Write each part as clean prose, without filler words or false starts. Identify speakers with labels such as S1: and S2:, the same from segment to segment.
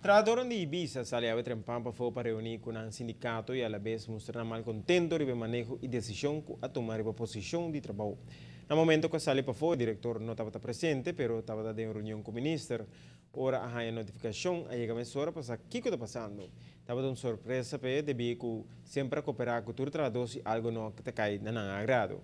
S1: Trahadornan di Ibisa a sali awe trempan pafó pa reuní ku nan sindikato i alabes mustra nan malkontento riba e maneho i desishon ku a tuma riba posishon di trabou. Na momento ku a sali pafó e direktor no tabata presente pero tabata den un reunion ku minister. Ora a haña notifikashon a yega mesora pa sa kiko ta pasando. Tabata un sorpresa p'e debí ku semper a koperá ku tur trahadó si algu no ta kai na nan agrado.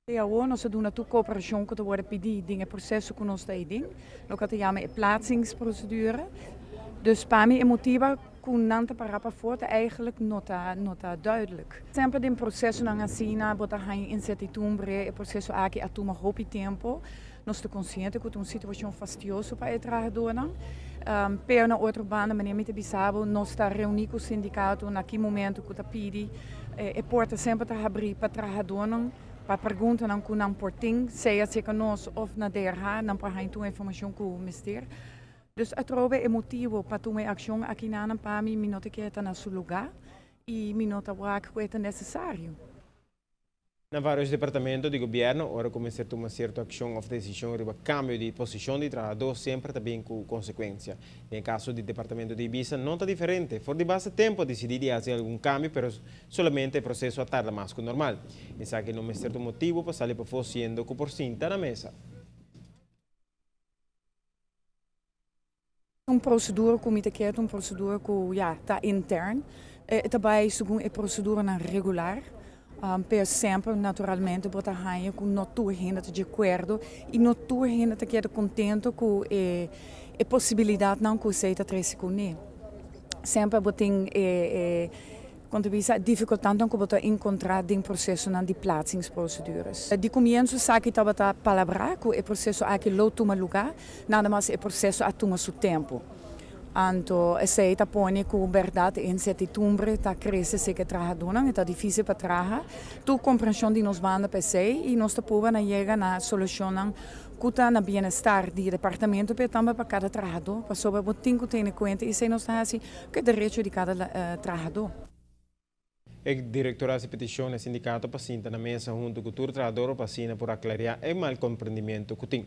S2: Te awor nos a duna tur koperashon ku ta wòrdu pidí den e proseso ku nos ta ei den, loke ta yama e plaatsingsprocedure. Dus pa mi e motiba ku nan ta pará pafó ta eigenlijk no ta no ta duidelijk. Semper den prosesonan asina bo ta haña insertidumbre, e proseso aki a tuma hopi tempu. Nos ta konsiente ku ta un situashon fastioso pa e trahadónan, pero na otro banda manera mi ta bisa bo nos ta reuní ku sindikato na ki momento ku ta pidi e porta semper ta habrí pa trahadónan pa preguntanan ku nan por tin, sea serka nos òf na DRH, nan por haña tur e informashon ku mester. Dus atrobe e motibu pa tuma e akshon akinanan pa mi, mi no ta kere ta na su lugá i mi no ta wak ku e ta nesesario.
S1: Na varios departamento di gobierno, ora cu mester tuma cierto accion of decision riba cambio di posicion di trahador semper ta bin cu consecuencia. Den e caso di departamento di Ibisa no ta diferente. For di basta tempo a dicidi di haci algun cambio pero solamente e proceso a tarda mas cu normal. Esaki no mester ta un motibo pa sali pafó siendo cu por sinta na mesa.
S2: Un procedura cu mi ta kere ta un procedura cu ya ta intern. E ta bay segun e proceduranan regular. Pero semper naturalmente bo ta haña cu no tur hende ta di acuerdo y no tur hende ta keda contento cu e e posibilidadnan cu esey ta trece cune. Semper bo tin e e. Kon ta bisa difikultatnan ku bo ta enkontrá den prosesonan di plaatsingsprocedures? Di komienso esaki tabata palabrá ku e proseso aki lo tuma lugá, nada mas e proseso a tuma su tempu. Anto esei ta pone ku bèrdat e insertitumbre ta krese serka e trahadónan, e ta difísil pa traha. Tur komprenshon di nos banda pa esei i nos ta pruba na yega na solushonnan ku ta na bienestar di e departamento pero tambe pa kada trahadó, pasobra bo tin ku tene kuenta i esei nos ta hasi Ku e derecho di kada trahadó.
S1: E direktor a hasi petishon na e sindikato pa sinta na mesa huntu ku tur trahador pa asina por aklariá e malkomprendimiento ku tin.